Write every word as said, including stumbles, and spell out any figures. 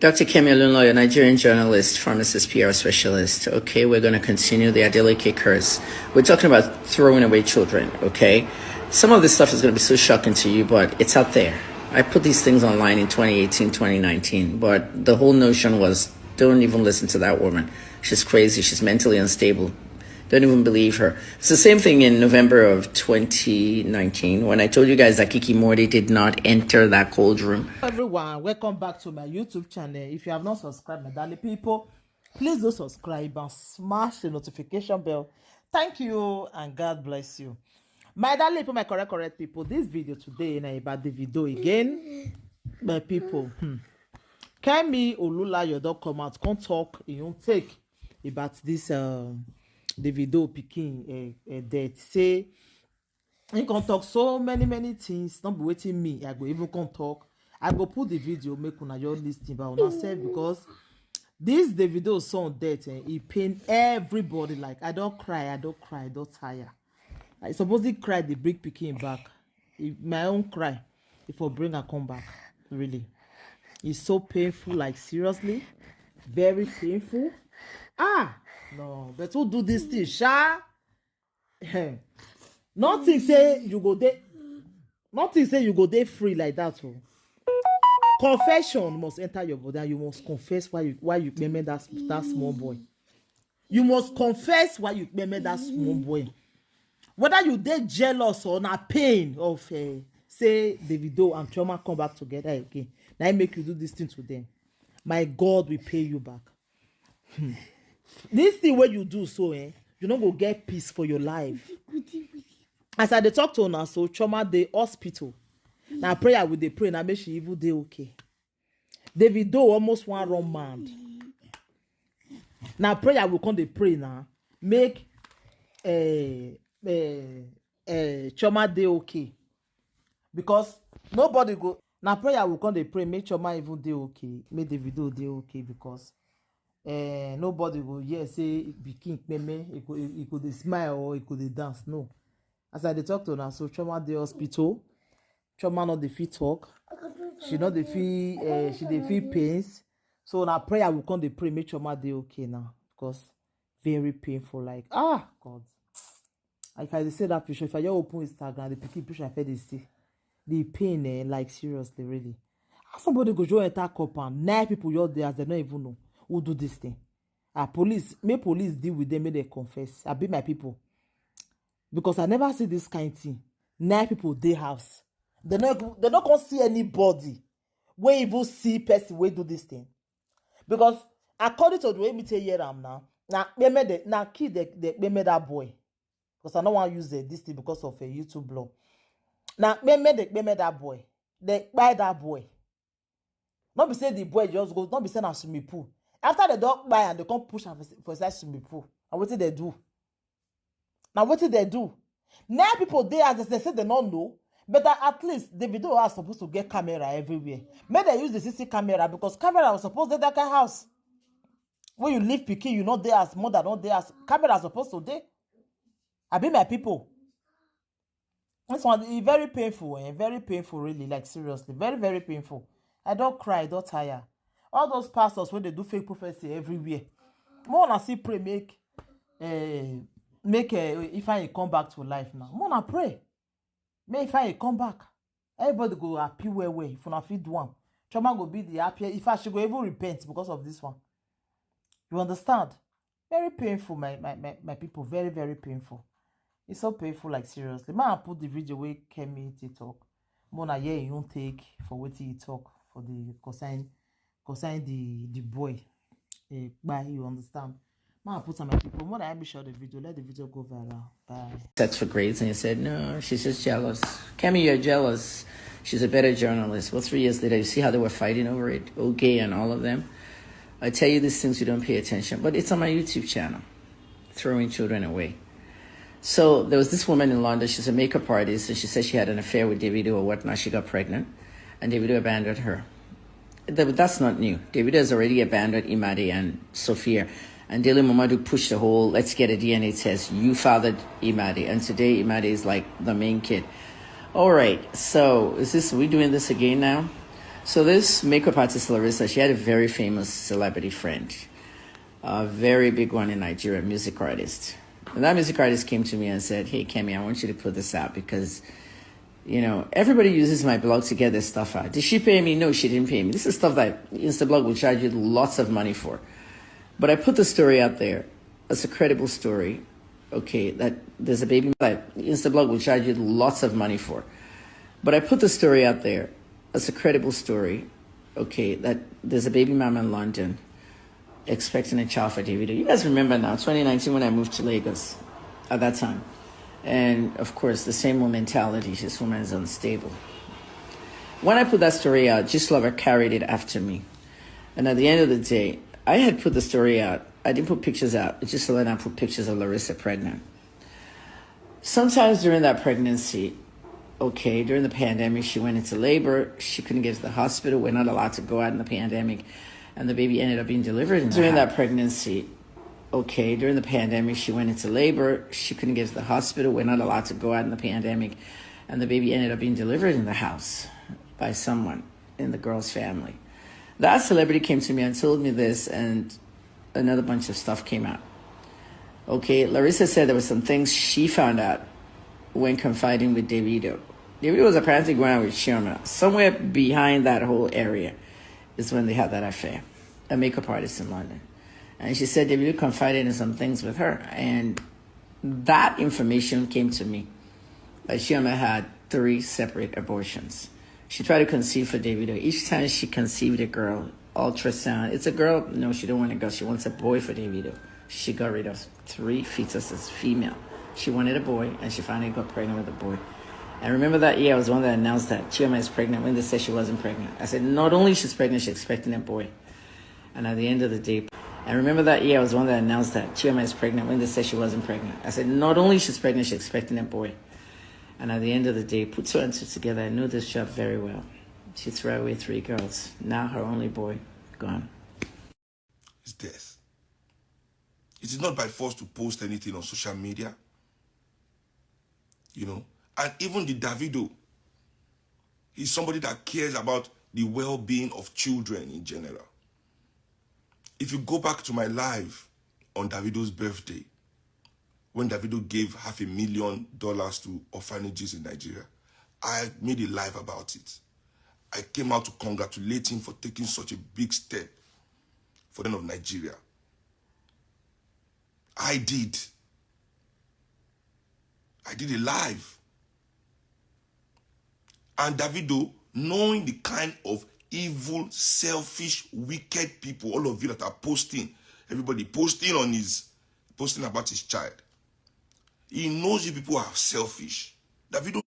Doctor Kemi Olunloyo, Nigerian journalist, pharmacist, P R specialist. Okay, we're going to continue the Adeleke curse. We're talking about throwing away children, okay? Some of this stuff is going to be so shocking to you, but it's out there. I put these things online in twenty eighteen, twenty nineteen, but the whole notion was, "Don't even listen to that woman. She's crazy. She's mentally unstable. Don't even believe her." It's the same thing in November of twenty nineteen when I told you guys that Kiki Mordi did not enter that cold room. Everyone, welcome back to my YouTube channel. If you have not subscribed, my darling people, please do subscribe and smash the notification bell. Thank you and God bless you. My darling people, my correct, correct people, this video today na about Davido again. My people, hmm. Kemi Olunloyo don come out, come talk, he don take about this um, Davido pikin uh, uh, death. Say he come talk so many, many things. Not be waiting me. I go even come talk. I go put the video, make una just listen by una self because this Davido son death, eh, he pain everybody. Like, I don't cry, I don't cry, I don't tire. I supposedly cry the big pikin back. If my own cry, if I bring her come back, really. It's so painful, like, seriously, very painful. Ah, no, but who do this thing, sha? Nothing say you go there. Nothing say you go there free like that. Oh. Confession must enter your body, and you must confess why you why you made that that small boy. You must confess why you made that small boy. Whether you dey jealous or na pain of uh, say Davido and Chioma come back together again, now make you do this thing to them. My God will pay you back. Hmm. This thing where you do so, eh, you no go get peace for your life. As I dey talk to una so, Chioma dey hospital. Now prayer we dey pray, now make she even dey okay. Davido almost one run mad. Now prayer we come dey pray now. Make uh, uh, uh, Chioma dey okay. Because nobody go. Now prayer we come dey pray, make Chioma even dey okay. Make Davido dey okay because uh, nobody go here say pikin kpeme, he go, he go dey smile or he go dey dance. No. As I dey talk to una so, Chioma dey hospital. Chioma no dey fit talk. She no dey feel, uh, she dey feel pains. So na prayer we come dey pray make Chioma dey okay now because very painful. Like, ah, God. If I dey say that picture, if I just open Instagram, the pikin picture I fit dey see. The pain, eh, like, seriously, really. How somebody go just enter compound, nine people just dey as they no even know who do this thing. Ah, police, make police deal with them, make they confess. I be my people. Because I never see this kind thing. Nine people dey house. They no they no come see anybody wey even see person wey do this thing. Because according to the way me take hear am now, na kpeme the na key the the kpeme that boy. Because I no wan use the, this thing because of a YouTube blog. Na kpeme the kpeme that boy. They kpai that boy. No be say the boy just go, no be say na swimming pool. After they don kpai and they come push am for, for inside swimming pool. And wetin they do? Na wetin they do? Nine people dey as they say they no know. But at least Davido are supposed to get camera everywhere. Make they use the C C camera because camera was supposed to dey that kind house. When you leave pikin, you no dey as mother, no dey as camera supposed to dey. I be my people. This one is very painful, eh? Very painful, really. Like, seriously, very, very painful. I don't cry, I don't tire. All those pastors when they do fake prophecy everywhere. More I see pray make, uh, make uh, if I come back to life now. More I pray, make if I come back, everybody go happy well well. If una fit do am, Chioma go be the happiest. In fact, she go even repent because of this one. You understand? Very painful, my my my, my people. Very, very painful. It's so painful, like, seriously. Man, I put the video where Kemi take talk. Mona, yeah, you don't take for what he talk for the concern concern the the boy. Eh, bye, you understand? Man, I put on my people. Mona, I be share the video. Let the video go viral. Bye. Sex for grades, and he said, "No, she's just jealous." Kemi, you're jealous. She's a better journalist. Well, three years later, you see how they were fighting over it, okay, and all of them. I tell you these things, you don't pay attention, but it's on my YouTube channel, throwing children away. So there was this woman in London. She's a makeup artist, and she said she had an affair with Davido or whatnot. She got pregnant, and Davido abandoned her. That, that's not new. Davido has already abandoned Imade and Sophia. And Dele Momodu pushed the whole "let's get a D N A test. You fathered Imade." And today Imade is like the main kid. All right. So is this, we doing this again now? So this makeup artist, Larissa, she had a very famous celebrity friend, a very big one in Nigeria, music artist. And that music artist came to me and said, "Hey, Kemi, I want you to put this out because, you know, everybody uses my blog to get their stuff out." Did she pay me? No, she didn't pay me. This is stuff that Instablog will charge you lots of money for. But I put the story out there. It's a credible story. Okay, that there's a baby that Instablog will charge you lots of money for. But I put the story out there. It's a credible story. Okay, that there's a baby mama in London expecting a child for Davido. You guys remember now, twenty nineteen, when I moved to Lagos at that time. And of course, the same old mentality, this woman is unstable. When I put that story out, Gist Lover carried it after me. And at the end of the day, I had put the story out. I didn't put pictures out. Gist Lover and I put pictures of Larissa pregnant. Sometimes during that pregnancy, okay, during the pandemic, she went into labor. She couldn't get to the hospital. We're not allowed to go out in the pandemic. And the baby ended up being delivered in the during house. That pregnancy, okay, during the pandemic, she went into labor. She couldn't get to the hospital. We're not allowed to go out in the pandemic. And the baby ended up being delivered in the house by someone in the girl's family. That celebrity came to me and told me this, and another bunch of stuff came out. Okay, Larissa said there were some things she found out when confiding with Davido. Davido was apparently going out with Chioma. Somewhere behind that whole area is when they had that affair, a makeup artist in London. And she said Davido confided in some things with her. And that information came to me that Chioma had three separate abortions. She tried to conceive for Davido. Each time she conceived a girl, ultrasound. It's a girl. No, she don't want a girl. She wants a boy for Davido. She got rid of three fetuses, female. She wanted a boy, and she finally got pregnant with a boy. And remember that year I was the one that announced that Chioma is pregnant when they said she wasn't pregnant. I said, "Not only she's pregnant, she's expecting a boy." And at the end of the day, and remember that year I was the one that announced that Chioma is pregnant when they said she wasn't pregnant. I said, "Not only she's pregnant, she's expecting a boy." And at the end of the day, put two and two together. I know this job very well. She threw away three girls. Now her only boy gone. It's death. It is not by force to post anything on social media. You know, and even the Davido, he's somebody that cares about the well-being of children in general. If you go back to my live on Davido's birthday, when Davido gave half a million dollars to orphanages in Nigeria, I made a live about it. I came out to congratulate him for taking such a big step for the end of Nigeria. I did. I did a live. And Davido, knowing the kind of evil, selfish, wicked people, all of you that are posting, everybody posting on his, posting about his child. He knows you people are selfish. Davido